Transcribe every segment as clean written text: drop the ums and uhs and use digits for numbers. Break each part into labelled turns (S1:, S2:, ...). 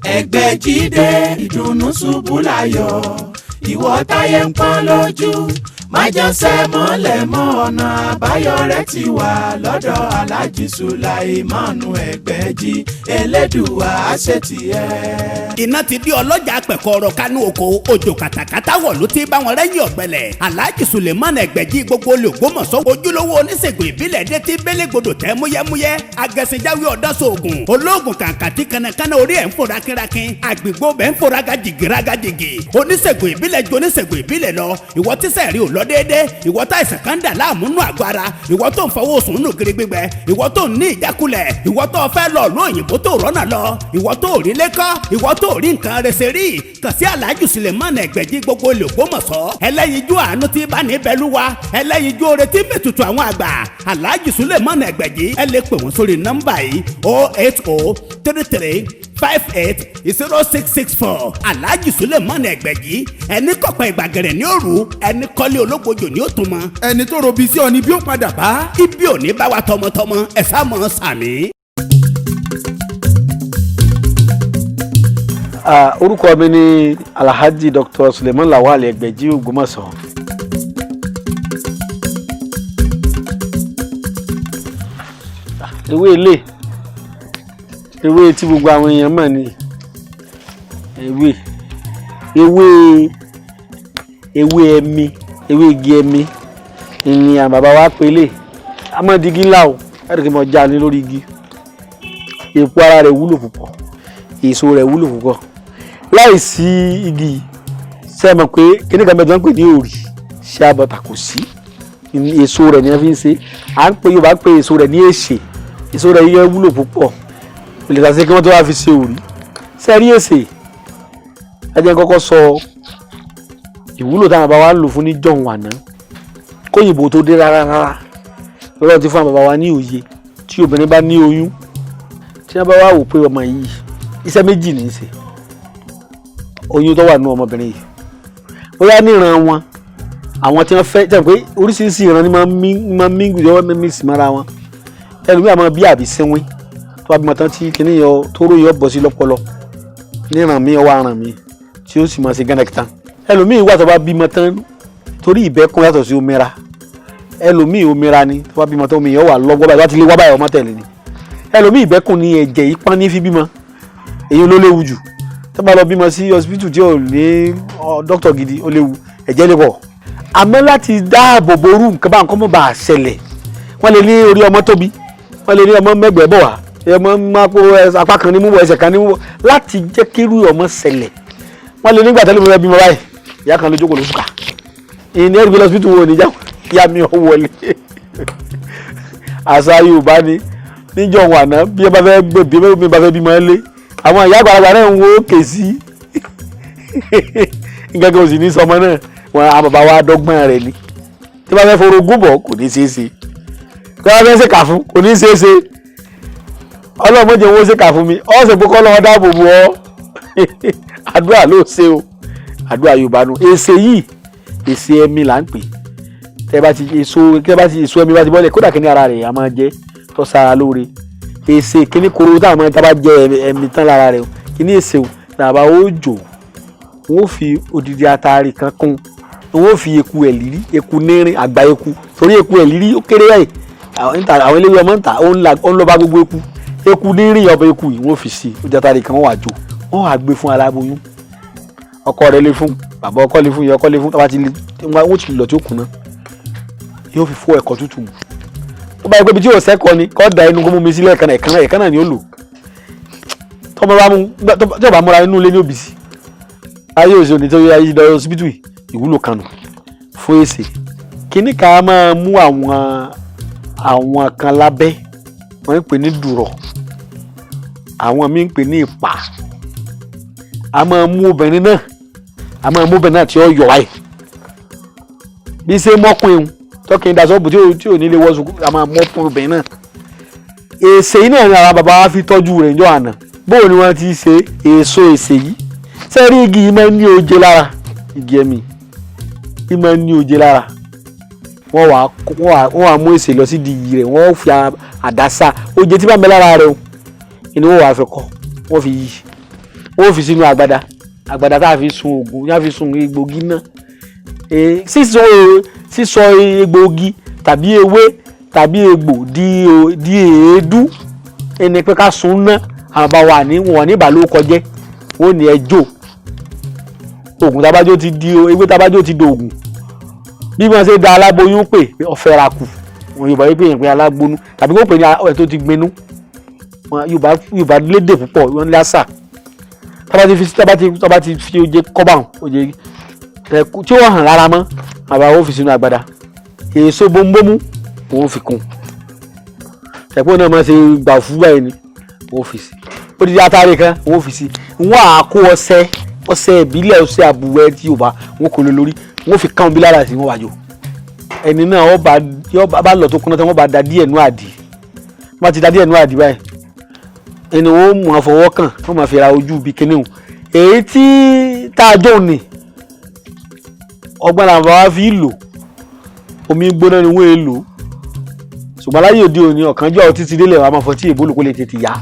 S1: Ẹgbẹ́jídé ìdùnnú ṣubú láyọ̀, ìwọ táyé ń pọ́n lójú, májànsẹ́ mọ́lẹ̀ mọ́, ọ̀nà àbáyọ rẹ̀ ti wà lọ́dọ̀ Alhaji Sulaimanu Ẹgbẹ́jí, Elédùwà àṣetìẹ́.
S2: Iná ti di ọlọ́jà pẹ̀kọ́rọ̀ kánú oko, òjò kàtàkàtà wọ̀ ló ti bá wọn rẹ́yìn ọ̀gbẹ́lẹ̀. Alhaji Suleiman Ẹgbẹ̀jì gbogbo olùgbòmọ̀sọ́, ojúlówó oníṣègùn ìbílẹ̀ dé tí bélégbodò tẹ́ múyẹ́múyẹ́, agẹ̀sìnjáwé ọ̀dọ́sọ̀ọ̀gùn olóògùn kàǹkàtì, kànnàkànnà orí ẹ̀ ń fò rákínrákín, àgbègbè bẹ́ẹ̀ ń fò rágàjìgì rágàjìgì. Oníṣègùn ìbílẹ̀ ju oníṣègùn ìbílẹ̀ lọ. Ìwọ tíṣẹ̀ rí ò lọ déédé, ìwọ tá ìsàn kan dà láàmú nù àgọ́ ara, ìwọ tó ń fọwọ́ sùn nù gírí gbígbẹ, ìwọ tó ń ní ìjákulẹ̀, ìwọ tó fẹ́ lọ ló òyìnbó tó rọ́nà lọ, ìwọ tó rí lẹ́kọ́, ìwọ tó rí nǹkan rẹsẹ̀ rí, kàn sí Alhaji Suleiman Ẹgbẹ̀jì gbogbo olùgbòmọ̀sọ́, ẹlẹ́yinjú àánú tí bá ní bẹ́lúwa, ẹlẹ́yinjú oore tí mẹ́tutù àwọn àgbà. Alhaji Suleiman Ẹgbẹ̀jì, ẹ lè pè wọ́n sórí nọ́mbà yìí: 08033580664. Alhaji Suleiman Ẹgbẹ̀jì, ẹni kọ̀pẹ́ ìgbàgẹ̀rẹ̀ ní òru, ẹni kọ́lé ológbojò ní òtún mọ́.
S3: Ẹni tó robi sí ọ ni bí ó padà bá.
S2: Ibi ò ní bá wa tọmọtọmọ, ẹ sá mọ́ sàmì.
S4: Orúkọ mi ni Alhaji Dr. Suleiman Lawal Ẹgbẹ̀jì Ògbómọ̀ṣọ́. Ewé ilé, ewé tí gbogbo àwọn èèyàn mọ̀ ni ewé ewé ewé ẹmi, ewé igi ẹmi ni àwọn bàbá wa pè lè amọ̀dígí ńlá o. Ẹ̀rọ kí n mọ̀ já ní lórí igi. Èpo ara rẹ̀ wúlò púpọ̀, èso rẹ̀ wúlò púpọ̀. Láì sí igi yìí, ṣe é mọ̀ pé kíní kan bẹ́ẹ̀ tó ń pè ní òrì ṣé àbọ̀tà kò sí. Èso rẹ̀ ni wọ́n fi ń ṣe, à ń pè, Yorùbá pè èso rẹ̀ ní èsè. Èso rẹ̀ yẹ wúlò púpọ̀, lè ta sí kí wọ́n tó wá fi ṣe òrì. Ṣe rí èsè, ẹ jẹ́ n kọ́kọ́ sọ ìwúlò táwọn bàbá wa ń lò fún ní jọ̀hún àná, kóyìnbó tó dé. Rárá rárá, lọ́dọ̀ ti fún àwọn bàbá wa ní òye, tí obìnrin bá ní oyún, tí wọ́n bá wá wò pé ọmọ yìí, iṣẹ́ méjì ní í ṣe, oyún tó wà nínú ọmọbìnrin yìí, bóyá níran wọn, àwọn tí wọ́n fẹ́ jẹ́ pé oríṣiríṣi ìran ni máa ń mí gbìyànjú, wọ́n mí sí mọ́ra wọn. Ẹlòmíì àmọ́ bí àbí sínwín tó bá bímọ tán, tí kìíní yọ tóró yọ bọ́ sí lọ́pọlọ, níran mi ọwọ́ aràn mi tí ó sì máa ṣe gánà. Ẹlòmíì wà tó bá bímọ tán, torí ìbẹ́kún yàtọ̀ sí omira. Ẹlòmíì omira ni, tó bá bímọ tán, omi yẹn wà lọ́gbọ́ báyìí, láti lé wá báyìí, ọmọ tẹ̀lé ni. Ẹlòmíì ìbẹ́kún ni, ẹ̀jẹ̀ ìpọ́n ní fi bímọ, èyí ló léwu jù. Tó bá lọ bímọ sí hospital tí ò ní dókítà gidi, ó léwu, ẹ̀jẹ̀ lè pọ̀. Àmọ́ láti dáàbò bo orú nǹkan bá nǹkan mọ́ bá a ṣẹlẹ̀, wọ́n lè ní orí ọmọ tóbi, wọ́n lè ní ọmọ mẹ́gbẹ̀ẹ́ bọ̀ wá, ọmọ máa kó apá kan ní mú bọ̀, ẹsẹ̀ kan ní mú bọ̀, láti jẹ́ kí irú ọmọ ṣẹlẹ̀. Wọ́n lè nígbà tẹ́lẹ̀ mi fẹ́ bímọ báyìí, ìyá kan ló jókòó lóṣù ká ìní ẹ̀rí gbé lọ́sibítù wo níjà ìyá mi ò wọlé. Àṣà Yorùbá ni níjọ́ wọn àná, bí ẹ bá fẹ́ gbé, bí ẹ bá fẹ́ bímọ ẹ lé, àwọn ìyá àgbàlagbà náà ń wo òkè sí nǹkan kan, ò sì ní sọmọ náà wọn. Àwọn bàbá wa dọ́gbọ́n rẹ̀ ni. Tí wọ́n bá fẹ́ forogún bọ̀, kò ní ṣeé ṣe. Tí wọ́n bá fẹ́ ṣèkà fún, kò ní ṣeé ṣe. Ọlọ́run mọ̀jẹ̀ owó ṣèkà fún mi, ọ̀sẹ̀ pé kọ́ lọ́wọ́ dáàbò bò ọ́. Àdúrà ló ṣe o, àdúrà Yorùbá nu. Èsè yìí, èsè ẹ̀mí là ń pè. Tẹ́ bá ti èso, tẹ́ bá ti èso ẹ̀mí bá ti bọ́lẹ̀, kódà kíní ara rẹ̀ a máa jẹ́ tó sára lóore. Èsè kíní koro táwọn máa tábà jẹ ẹ̀mí tán lára rẹ̀ o, kíní èsè o làbá ó jò, wọ́n ó fi odidi atari kan kún, wọ́n ó fi eku ẹ̀lírí, eku nírin, àgbà eku, torí eku ẹ̀lírí ó kéré báyìí, àwọn eléwé ọmọ ń ta, ó ń lọ bá gbogbo eku, eku nírin, ọbẹ̀ eku yìí wọ́n fi sí i, odidi atari kan, wọ́n wà jò, wọ́n wà gbé fún aláboyún. Ọkọ rẹ̀ lè fún, bàbá ọkọ lè fún, ìyá ọkọ lè fún. Tọ́ba ti lè wọ́n ti lọ tí ó kùnà, yóò fi fún ẹ̀kọ́ tútù mu. Tó bá yẹ pé ibi tí yóò sẹ́kọ̀ọ́ ni kọ́ da inú kó mú mi sílẹ̀ kan, ẹ̀kan ẹ̀kan náà ni ó lò. Tọ́mọ bá mú, tí ọba múra inú ilé ní òbí sí ayé òsì òní tó yẹ ayé lọ ọsibítù. Ìwúlò kanu fún èsè kíní ká máa mú àwọn kan lábẹ́, wọ́n ń pè ní dùrọ̀, àwọn míì ń pè ní ìpà. A máa mú obìnrin náà, a máa mú obìnrin náà tí ó yọ wáyé bí ṣe mọ́kùnrin tọkìn dasọ́ọ̀bù tí ò ní lè wọ́ sùkú, a máa mọ́kùnrin obìnrin náà. Èsè yìí náà ni àwọn bàbá wa fi tọ́jú rẹ̀ níjọ́ àná. Bóò ni wọ́n ti ṣe èso èsè yìí? Sẹ́rí igi yìí máa ń ní oje lára, igi ẹ̀mí yìí máa ń ní oje lára. Wọ́n wàá mú èsè lọ sí di igi rẹ̀, wọ́n fi àdá sá oje tí bá ń bẹ lára rẹ̀ o, ni wọ́n wàá fi kọ́, wọ́n fi yí. Wọ́n fi sínú àgbàdá, àgbàdá tá a fi sun oògùn, tá a fi sun egbògi náà. Sísọ egbògi tàbí ewé tàbí egbò di èédú ẹni pé ká sun ná. Àwọn bá wà ní wọn ní ìbàlẹ̀ kọjẹ́, wọn ní ẹjọ́ oògùn tabajó ti di ewé, tabajó ti di oògùn. Bí wọ́n ṣe da aláboyún pè pé ọ̀fẹ́ ra kù, wọn Yorùbá wípé yẹn pé alágbónú tàbí kó pè ní ẹ̀ tó ti gbinú. Wọn Yorùbá lédè púpọ̀, wọn lásà. Tábà ti fi oje kọ́bà hàn, oje tí ó hàn lára mọ́, àbá ó fi sínú àgbàdá. Èso bóńbómú òun fi kún ẹ̀pọ̀ náà, máa ṣe gbà fún báyìí ni òun fi sí. Odidi atare kan òun fi sí. Wọ́n á kó ọṣẹ, ọṣẹ ìbílẹ̀, ọṣẹ àbúwẹ́ tí Yorùbá wọn kò lè lórí, wọ́n fi kàn bí lára sí wọn wájú ẹni náà. Wọ́n bá yọ bá lọ tó kúnná tí wọ́n bá da díẹ̀ nú àdì. Wọ́n bá ti da díẹ̀ nú àdì báyìí, ẹni wọ́n mú àfọwọ́ kàn, wọ́n máa fi ra ojú ibi kíní o. Èyí tí tá a jọ ní ọgbọ́n làwọn bàbá fi lò. Omi gbóná ni wọ́n lò, ṣùgbọ́n láyé òde òní, ọ̀kánjọ́ ọtí ti délẹ̀, wàá máa fọ tí èbó kó lè tètè yá.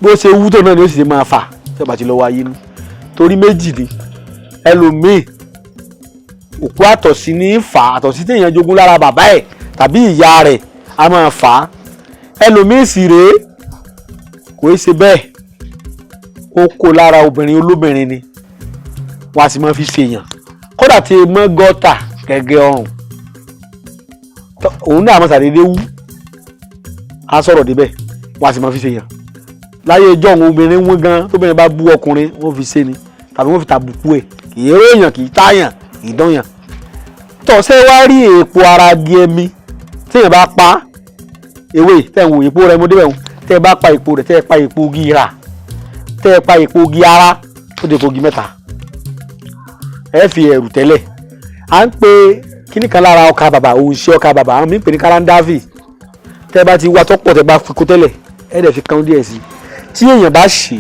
S4: Bó ṣe wú tó náà ni ó sì ṣe máa fà tí ọba ti lọ́wọ́ ayé nú. Torí méjì ni ẹlòmíì, òkú àtọ̀sí ní í fà á. Àtọ̀sí téèyàn jogún lára bàbá ẹ̀ tàbí ìyá rẹ̀ á máa fà á. Ẹlòmíì sì rèé, kò í ṣe bẹ́ẹ̀, ó kó lára obìnrin olóbìnrin ni, wọ́n á sì máa fi ṣèyàn. Kódà tí mọ́ gọ́tà gẹ́gẹ́ ọrùn òun náà máa ṣàdédé wú, á sọ̀rọ̀ débẹ̀, wọ́n á sì máa fi ṣèyàn. Láyé ìjọ́ òun, obìnrin wọn gan, tóbìnrin bá bú ọkùnrin, wọ́n fi ṣe ni tàbí wọ́n fi tàbùkù ẹ̀. Kì í róyàn, kì í táyàn, kì í dányàn. Tọ̀sẹ̀ wá rí èèpo ara gi ẹmi téèyàn bá pa ewé tẹ̀ ń wò, èèpo rẹ̀ mo débẹ̀ wọn. Tẹ́ ẹ bá pa èèpo rẹ̀, tẹ́ ẹ pa èèpo igi rà, tẹ́ ẹ pa èèpo igi ara, ó di èèpo igi mẹ́ta. Ẹ fi ẹ̀rù tẹ́lẹ̀. À ń pe kíní kan lára ọkà bàbà, òun ṣe ọkà bàbà, àwọn míì pè ní karandavi. Tẹ́ ẹ bá ti wá tọ́pọ̀, tẹ́ bá fi kó tẹ́lẹ̀, ẹ dẹ̀ fi kán díẹ̀ sí i. Tí èèyàn bá ṣe,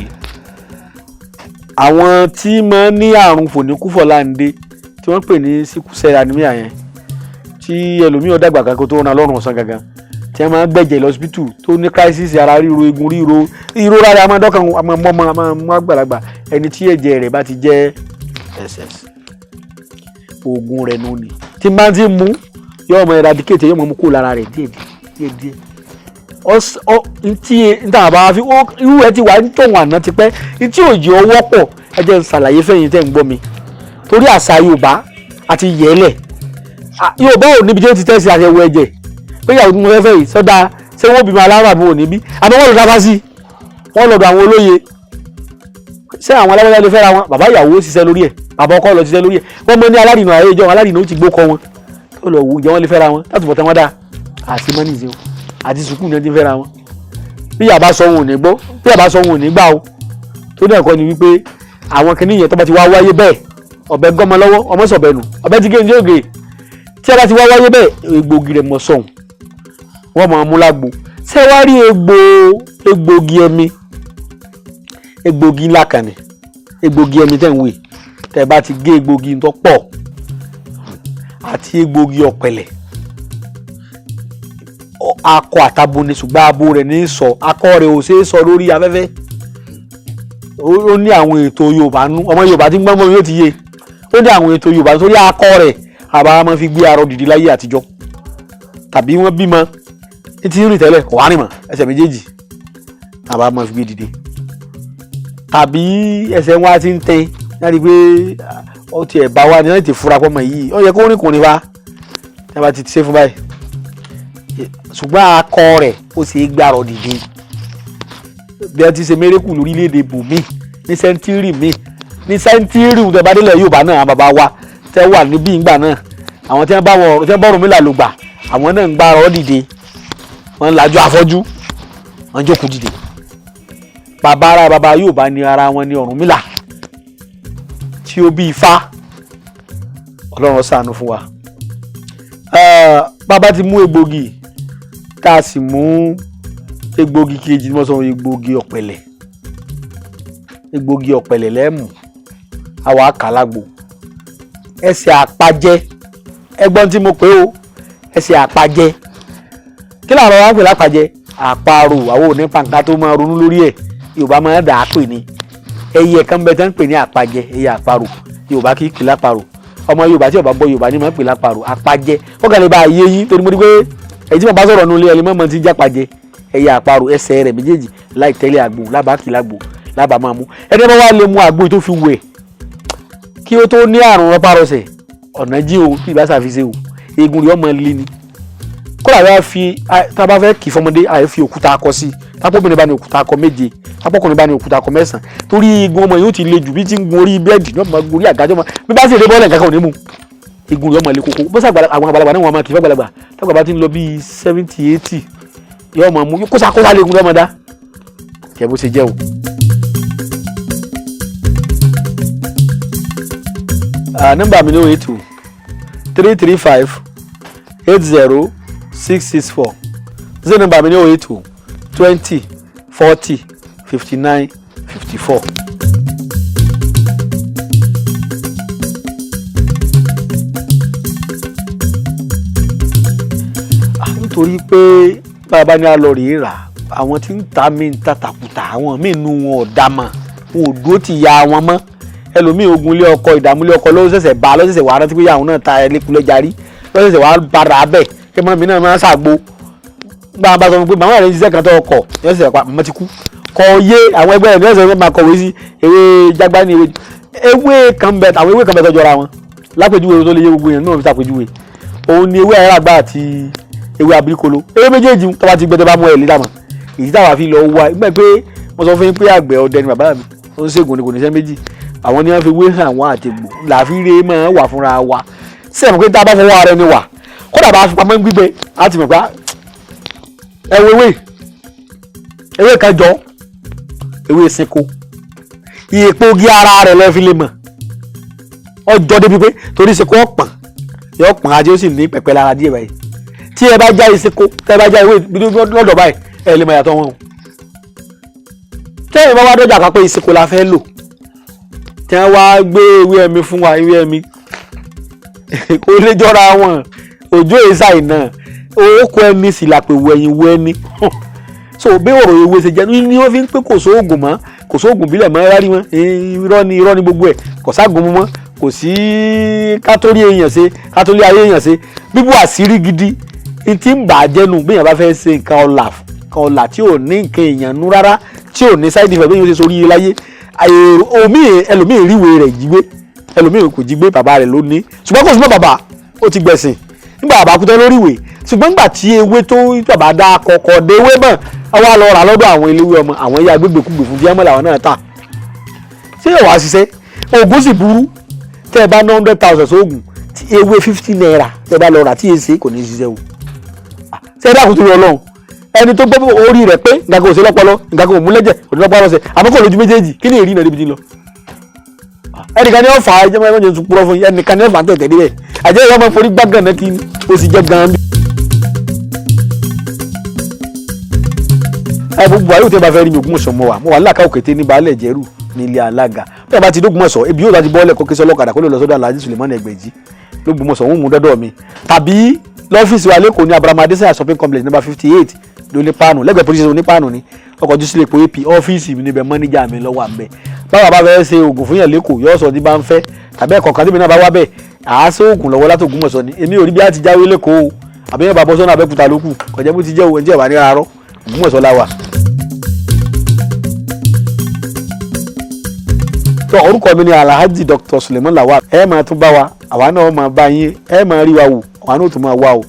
S4: àwọn tí máa ń ní àrùn fòníkúfọ̀láǹde tí wọ́n pè ní sickle cell anemia yẹn, tí ẹlòmíràn dàgbà kan kó tó ràn lọ́rùn ọ̀sán gangan, tí wọ́n máa ń gbẹ̀jẹ̀ lọ́sibítù, tó ní crisis, ara ríro, egun ríro, ìrora rẹ̀ a máa dọ́kàn, a máa mọ́mọ́, a máa mú àgbàlagbà. Ẹni tí ẹ̀jẹ̀ rẹ̀ bá ti jẹ́ SS, oògùn rẹ̀ nù ni tí bá ti mú, yóò mọ eradicate, yóò mọ mú kó lára rẹ̀ díẹ̀ díẹ̀ díẹ̀. Ntí níta bá fi irú ẹ ti wà ní tòun àná ti pẹ́, ntí òjì ọwọ́ pọ̀. Ẹ jẹ́ n ṣàlàyé fẹ́yìn tẹ́ ń gbọ́ mi, torí àṣà Yorùbá àti yẹ̀ẹ́lẹ̀ Yorùbá ò níbi tí ó ti tẹ̀sí àyẹ̀wò ẹ̀jẹ̀ pé ìyàwó tí mo fẹ́ fẹ́ yìí sọ́dá, ṣé wọ́n bímọ aláwọ̀ àbí wọn ò ní bí. Àmọ́ wọ́n lọ dábàá sí, wọ́n lọ́dọ̀ àwọn olóye, ṣé àwọn alágbádá lè fẹ́ra wọn. Bàbá ìyàwó ṣiṣẹ́ lórí ẹ̀, bàbá ọkọ lọ ṣiṣẹ́ lórí ẹ̀. Wọ́n mọ ní alárìnà ayé ìjọ, alárìnà ó ti gbó kọ wọn tó lọ wò jẹ́ wọ́n lè fẹ́ra wọn láti bọ̀ tán. Wọ́n dáa àti mọ́ nìyí o, àti sùkúù ní wọ́n ti fẹ́ra wọn. Bí yàrá sọ wọn ò ní gbọ́, bí yàrá sọ wọn ò ní gbà o. Tó dẹ̀ kọ́ ni wípé àwọn kìnìún yẹn tó bá ti wá wáyé bẹ́ẹ̀, ọ̀bẹ gọ́mọ lọ́wọ́, ọmọ sọ̀bẹ nù, ọ̀bẹ ti gé ní ògè. Tí a bá ti wá wáyé bẹ́ẹ̀, egbògi rẹ̀ mọ̀ sọ̀hún, wọ́n máa mú lágbo. Ṣé wá rí egbògi ẹmi, egbògi ńlá kan ni egbògi ẹmi tẹ̀ ń wè. Tẹ̀ bá ti gé egbògi tó pọ̀ àti egbògi ọ̀pẹ̀lẹ̀, akọ àtabo ni, ṣùgbọ́n abo rẹ̀ ní í sọ, akọ rẹ̀ ò ṣeé sọ lórí afẹ́fẹ́. Ó ní àwọn ètò Yorùbá nú. Ọmọ Yorùbá tí ń gbọ́n mọ́ yóò ti yé. Ó ní àwọn ètò Yorùbá sórí akọ rẹ̀. Àbá máa fi gbé arọ dìde láyé àtijọ́, tàbí wọ́n bímọ ní ti ń rìn tẹ́lẹ̀, kò wá rìn mọ́, ẹsẹ̀ méjèèjì àbá máa fi gbé dìde, tàbí ẹsẹ̀ wọn á ti ń tẹ́ láti pé ó tiẹ̀ bá wa ní láti fura pọ́nmọ yìí, ó yẹ kó rìn kùnrin fa tí a bá ti ṣe fún báyìí. Ṣùgbọ́n akọ rẹ̀ ó sì é gbàrọ̀ dìde bí a ti ṣe mérekù lórílẹ̀‐èdè bòmí ní century mi ní century tó bá délẹ̀ Yorùbá náà. Àwọn bàbá wa tẹ́ wà níbí ìgbà náà, àwọn tí wọ́n bá wọn, tí wọ́n bá Ọ̀rúnmìlà lò gbà, àwọn náà ń gbàrọ̀ dìde, wọ́n ń lajú afọ́jú, wọ́n jókòó dìde. Bàbá ara bàbá Yorùbá ní ara wọn ní Ọ̀rúnmìlà tí ó bí Ifá. Ọlọ́run ṣàánú fún wa. Bàbá ti mú egbògi, tá a sì mú egbògi kejì tí wọ́n sọ, egbògi ọ̀pẹ̀lẹ̀. Egbògi ọ̀pẹ̀lẹ̀ lẹ́mù, àwa àkàlágbò ẹsẹ̀ àpàjẹ. Ẹgbọ́n tí mo pè ó, ẹsẹ̀ àpàjẹ. Kí làwọn wá ń pè lápàjẹ? Àparò. Àwọn òní pàǹkà tó máa ronú lórí ẹ̀, Yorùbá máa ń dà á pè ní. Ẹyẹ kan bẹ tán ń pè ní àpajẹ, ẹyẹ àparò. Yorùbá kì í pè láparò, ọmọ Yorùbá tí Yorùbá gbọ́ Yorùbá ni máa ń pè láparò, àpajẹ. Ó kàn lè bá yé yín torí mo rí pé èyí tí mo bá sọ̀rọ̀ nulẹ̀ ẹni mọ̀mọ́ ti jápajẹ. Ẹyẹ àparò, ẹsẹ̀ rẹ̀ méjèèjì láì tẹ́lẹ̀ àgbo lábàákì lágbo lábàá máa mú. Ẹni bá wà lè mu àgbo tó fi wẹ̀ kí ó tó ní àrùn rọpárọsẹ̀, ọ̀nà jí o, bí ìbá ṣàfihàn o, eegun rẹ̀ ọmọ líle ni. Kódà bá fi tá a bá fẹ́ kì í fọmọdé, àyè fi òkúta akọ sí i. Tápọ̀bìnrin bá ní òkúta akọ 7, tápọ̀kùnrin bá ní òkúta akọ 9, torí eegun ọmọ yóò ti le jù. Bí ti ń gun orí bẹ́ẹ̀dì náà máa gun orí àgájọ́ máa bí bá sì lè bọ́ọ̀lù, nǹkan kan ò ní mú, eegun rẹ̀ ọmọ le koko. Bó sàgbà àwọn àgbàlagbà náà wọn máa kì í fàgbàlagbà, tágbà bá ti ń lọ bíi 70, 80, yóò máa mú kóṣà kóṣà lè egun rẹ̀ ọmọ dá kẹ́ bó ṣe jẹ́ o. Nọ́mbà mi ní 082 335 80 664. Zero nọ́mbà mi ní 082 20 40 59 54. Nítorí pé bàbá ní a lọ rèé rà, àwọn tí ń ta mí ń ta tàkùtà, àwọn míì nu wọn ò dá mọ̀, wọn ò dúró ti ya wọn mọ́. Ẹlòmíì, ogun ilé ọkọ, ìdààmú ilé ọkọ ló ṣẹ̀ṣẹ̀ bá, ló ṣẹ̀ṣẹ̀ wà rántí pé àwọn náà ta ẹlẹ́kùnlé jarí, ló ṣẹ̀ṣẹ̀ wà bára bẹ́ẹ̀ kí mọ́ mi náà máa ṣàgbo. Bá a bá sọ fún pé màmá rẹ̀ ń ṣiṣẹ́ kan tó ọkọ̀ yóò ṣẹ̀ṣẹ̀ pa màmá ti kú kọ yé àwọn ẹgbẹ́ rẹ̀ ní ọ̀sẹ̀ máa kọ̀wé sí ewé jágbá ní ewé ewé kan bẹ, àwọn ewé kan bẹ tó jọra wọn. Lápèjúwe tó lè yé gbogbo yẹn náà fi ṣàpèjúwe òun ni ewé ayáràgbá àti ewé abirikolo. Ewé méjèèjì tó bá ti gbẹ tó bá mú ẹ lé dàmọ èyí táwa fi lọ wá gbẹ pé mo sọ fún yín pé àgbẹ̀ ọdẹ ni bàbá mi, ó ń ṣègùn ni, kò ní iṣẹ́ méjì. Àwọn ni wọ́n fi wé hàn àwọn àtẹ̀gbò làfi rè máa wà fúnra wa sí ẹ̀mọ́ pé tá a bá fọwọ́ ara ẹni wà, kódà bá a fi pamọ́ gbígbẹ, á ti mọ̀ pé ẹ wo ewé ewé kan jọ ewé ìsìnkú, ìyèpò ogi ara rẹ̀ lọ́ọ́ fi lè mọ̀ ọjọ́ débi pé torí ìsìnkú ọ̀pọ̀n yọ pọ̀n ajé, ó sì ní pẹ̀pẹ́ lára díẹ̀ báyìí. Tí ẹ bá já ìsìnkú, tẹ́ ẹ bá já ewé lọ́dọ̀ báyìí, ẹ lè mọ ìyàtọ̀ wọn o. Tẹ́ ẹ bá wá dọ́jà ká pé ìsìnkú la fẹ́ lò, tí wọ́n wá gbé ewé ẹ̀mí fún wa, ewé ẹ̀mí kò lè jọra wọn. Òjò ìsà ìnà òkú ẹni sì làpèwò ẹ̀yìn wo ẹni. So bí ọ̀rọ̀ ewé ṣe jẹ́ ní wọ́n fi ń pé kò sóògùn mọ́, kò sóògùn bílẹ̀ mọ́ rárí mọ́. Irọ́ ni, irọ́ ni gbogbo ẹ̀. Kò ságùn mú mọ́, kò sí kátórí èèyàn ṣe, kátórí ayé èèyàn ṣe, bíbú àṣírí gidi tí ń bà á jẹ́nu. Bí èèyàn bá fẹ́ ṣe nǹkan ọ̀la, nǹkan ọ̀la tí ò ní nǹkan èèyàn nú rárá, tí ò ní side effect, bí èèyàn ṣe sórí iye láyé omi, ẹlòmíì ríwèé rẹ̀ jí gbé, ẹlòmíì kò jí gbé, bàbá rẹ̀ ló ní, ṣùgbọ́n kò súnmọ́ bàbá, ó ti gbẹ̀sìn nígbà bàbá kú tán lórí ìwé. Ṣùgbọ́n nígbà tí ewé tó bàbá dá kọ̀kọ̀ dé ewé mọ̀, àwa lọ rà lọ́dọ̀ àwọn eléwé ọmọ, àwọn ẹ̀yà gbégbèkúgbè fún díámọ̀ làwọn náà tà. Ṣé yóò wá ṣiṣẹ́? Oògùn sì burú. Tẹ́ ẹ bá ná 100,000 sóògùn tí ewé ₦50 tẹ́ ẹ bá lọ rà tí èsì kò ní ṣiṣẹ́ o. Ṣé ẹ dákun torí Ọlọ́run, ẹni tó gbọ́ orí rẹ̀ pé nǹkan kò sí lọ́pọlọ, nǹkan kò mú lẹ́jẹ̀, kò ní lọ́pọlọ ṣe, àmọ́ kò lójú méjèèjì, kí ni èrí náà níbi tí ń lọ? Ẹnìkan ní ọ̀fà ẹjẹ́ máa ń jẹ́ purọ́ fún yín, ẹnìkan ní ọ̀fà ń tẹ̀tẹ̀ níbẹ̀ àjẹ́ ìyá ọmọ forí gbàgàn náà kí o sì jẹ́ gan-an bí. Ẹ gbogbo àyè òtẹ́ bá fẹ́ rí mi, Ògbómọ̀ṣọ́ mo wà, mo wà láàká òkété ní baálẹ̀ jẹ́rù ní ilé alága. Bí a bá ti dógbómọ̀ṣọ́, ebi yóò láti bọ́ọ̀lẹ̀ kókè sọlọ́kadà kó lè lọ sọ́dọ̀ Alhaji Suleiman Ẹgbẹ̀jì lÓgbómọ̀ṣọ́, ń mú dọ́dọ̀ mi tàbí lọ́fíìsì wa lẹ́kọ̀ọ́ ní Abraham Adesanya Shopping Complex, number 58 lóní páànù, lẹ́gbẹ̀ẹ́ police station onípáànù ni ọkọ̀ ojú sílẹ̀ epo AP. Ọ́fíìsì mi níbẹ̀, mọ́níjà mi lọ́wọ́ àbẹ̀. Báwa bá fẹ́ ṣe oògùn fún yàn lẹ́kọ̀ọ́, yóò sọ ní bá ń fẹ́ tàbí ẹ̀kọ́ kan tẹ́mi náà bá wá bẹ̀ àá ṣe oògùn lọ́wọ́ láti Ògbómọ̀ṣọ́ ni. Èmi ò rí bí a ti jáwé lẹ́kọ̀ọ́ o, àbí yẹn bá bọ́ sọ́nà Abẹ́òkúta ló kù kọjá bó ti jẹ́ òun ẹ̀jẹ̀ wà ní rárọ́. Ògbómọ̀ṣọ́ la wà. Tó orúkọ mi ni Alhaji Dr. Suleiman Lawal. Ẹ máa tún bá wa, àwa náà máa bá yín, ẹ máa rí wa wò, àwa náà tún máa wá o.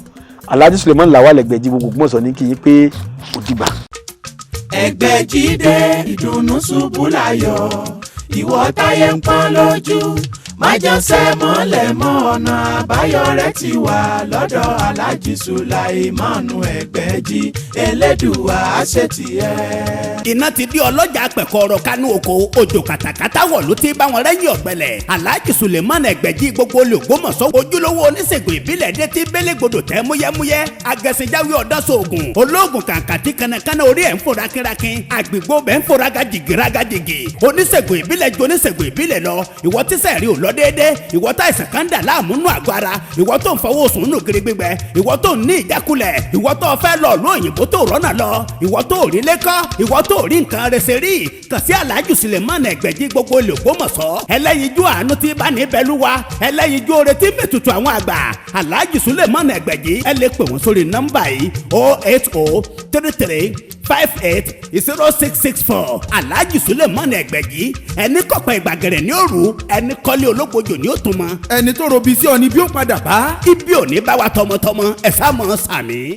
S4: Alhaji Suleiman Lawal Ẹgbẹ̀jì gbogbo Ògbómọ̀ṣọ́ ní kí yín pé ó dìgbà.
S1: Ẹgbẹ̀jídé, ìdùnnú ṣubú láyọ̀, ìwọ táyé ń pọ́n lójú, májànsẹ́ mọ́lẹ̀ mọ́, ọ̀nà àbáyọ rẹ̀ ti wà lọ́dọ̀ Alhaji Sulaimanu Ẹgbẹ̀jì. Elédùwà àṣetìẹ́.
S2: Iná ti di ọlọ́jà pẹ̀kọ́rọ̀ kánú oko, òjò kàtàkàtà wọ̀ ló ti bá wọn rẹ́yìn ọ̀gbẹ́lẹ̀. Alhaji Suleiman Ẹgbẹ̀jì gbogbo olùgbòmọ̀sọ́, ojúlówó oníṣègùn ìbílẹ̀ dé tí bélégbodò tẹ́ múyẹ́múyẹ́, agẹ̀sìnjáwé ọ̀dọ́sọ̀ọ̀gùn olóògùn kàǹkàtì, kànnàkànnà orí ẹ̀ ń fò rákínrákín, àgbègbè bẹ́ẹ̀ ń fò rágàjìgì rágàjìgì, oníṣègùn ìbílẹ̀. Ìbílẹ̀ ju oníṣègùn ìbílẹ̀ lọ. Ìwọ tíṣẹ̀ rí ò lọ déédé, ìwọ tá ìsàn kan dà láàmú nù àgọ́ ara, ìwọ tó ń fọwọ́ sùn nù kiri gbígbẹ, ìwọ tó ń ní ìjákulẹ̀, ìwọ tó fẹ́ lọ ló òyìnbó tó rọ́nà lọ, ìwọ tó rí lẹ́kọ́, ìwọ tó rí nǹkan rẹsẹ̀ rí, kàn sí Alhaji Suleiman Ẹgbẹ̀jì gbogbo olùgbòmọ̀sọ́, ẹlẹ́yinjú àánú tí bá ní bẹ́lúwa, ẹlẹ́yinjú oore tí mẹ́tutù àwọn àgbà. Alhaji Suleiman Ẹgbẹ̀jì, ẹ lè pè wọ́n sórí nọ́mbà yìí: 08033580664. Alhaji Suleiman Ẹgbẹ̀jì, ẹni kọ̀pẹ́ ìgbàgẹ̀rẹ̀ ní òru, ẹni kọ́lé ológbojò ní òtún mọ́.
S3: Ẹni tó robi sí ọ ni bí ó padà bá.
S2: Ibi ò ní bá wa tọmọtọmọ, ẹ sá mọ́ sàmì.